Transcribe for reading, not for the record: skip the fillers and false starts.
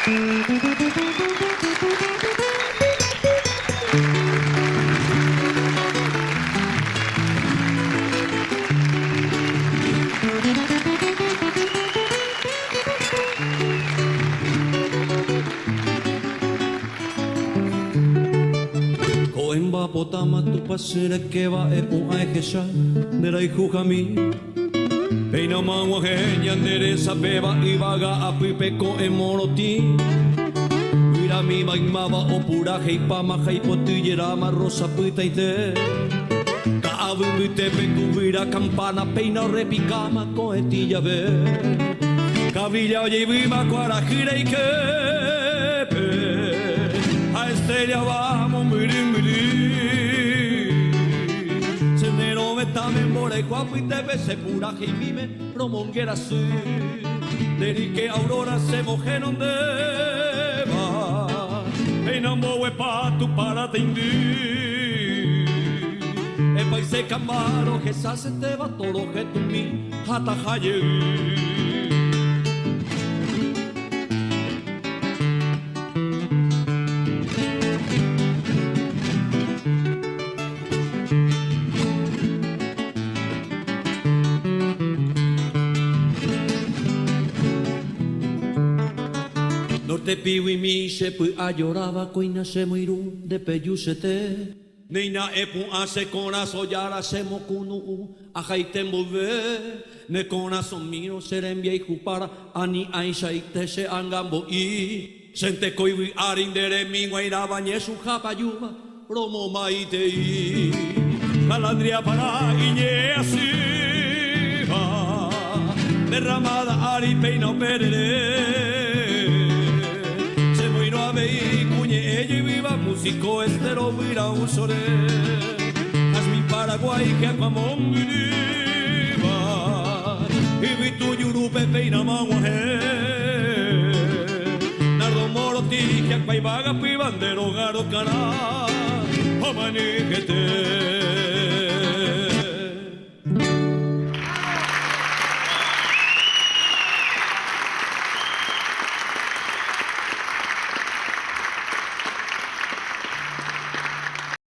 Ko'ẽmba Tupãsy rekéva epu'ã ehecha nderayhuhami. Péina omag̃uahẽ ñande resapéva yvága apýpe ko'ẽ morotĩ. Guyramí maymáva opuraheipáma ha ipoty jeráma rosa pytãite. Ka'avy mbytépe ku guyra campana péina orrepikáma ko'ẽtĩ jave. Kavilla ojeivýma kuarahy reiképe ha estrella va mombyry mbyry. Che ne rovetãme mborayhu apytépe che puraheimíme romongerasy. Nde ryke aurora che mohenondéva, péina omboguepa Tupã rataindy. Epaise kamba rohechasetéva torohetũmi ha taha jey. Norte piguimi che py'a joráva kóina che moirũ nde peju chete. Néina epu'ã che korasõ jára che mokunu'ũ ahaite mboyve. Ne korasõmírõ che rembiayhupára ani ãichaite che anga mbo'i. Chénte ko yvy ári nde remiguãirãva ñesũha pajúva romomaitei. Calandria para iñe'ẽ asýva nde rramada ári péina operere. Che moirũ avei ku ñe'ẽ jyvýva músico Estero Vyraũsore. Jazmín Paraguái hyakuã mombyrýva yvytu jurúpe péina mag̃uahẽ. Nardo morotĩ hyakuã yvágapýva nde róga rokarã omanyhete.